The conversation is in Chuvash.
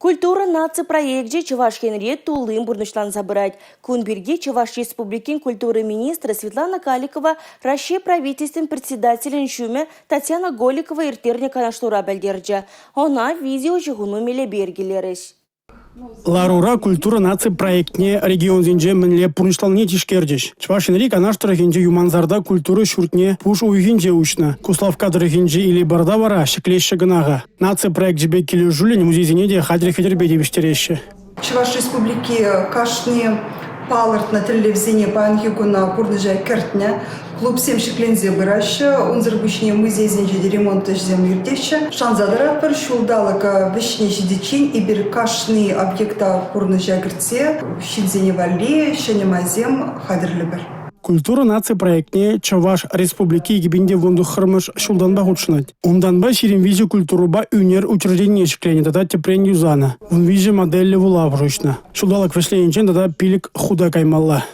Культура наци проекчӗ Чӑваш Енре туллин пурнӑҫланса пырать. Кун пирки Чӑваш Республикин культура министрӗ Светлана Каликова Раҫҫей Правительствин Председателӗн ҫумӗ Татьяна Голикова ирттернӗ канашлура пӗлтерчӗ. Ӑна видеоҫыхӑну мелӗпе йӗркелерӗҫ. Ларура «Культура» наци проектне регионсенче мӗнле пурнӑҫланине тишкерчӗҫ. Чӑваш Енри Канаш тӑрӑхӗнчи Юмансарта культура ҫуртне пуш уйӑхӗнче уҫнӑ. Куславкка тӑрӑхӗнчи Илепарта вара ҫӗклеҫҫӗ кӑна-ха. Наци проекчӗпе килӗшӳллӗн музейсене те хатӗр-хӗтӗрпе тивӗҫтереҫҫӗ. Чӑваш Республики кашни палӑртнӑ тӗллевсене паянхи куна пурнӑҫа кӗртнӗ. Клубсем ҫӗкленсе пыраҫҫӗ, унсӑр пуҫне музейсенче те ремонт ӗҫӗсем иртеҫҫӗ. Шанса тӑратпӑр, ҫулталӑк вӗҫне ҫитиччен эпир кашни объекта пурнӑҫа кӗртсе ҫынсене валли ҫӗнӗ майсем хатӗрлӗпӗр. «Культура» наци проектне Чӑваш Республики 2019-мӗш ҫултанпа хутшӑнать. Унтанпа 23 культурӑпа ӳнер учрежденине ҫӗкленӗ тата тӗпрен юсанӑ, 13 модельлӗ вулавӑш уҫнӑ. Ҫулталӑк вӗҫлениччен тата 5 хута каймалла.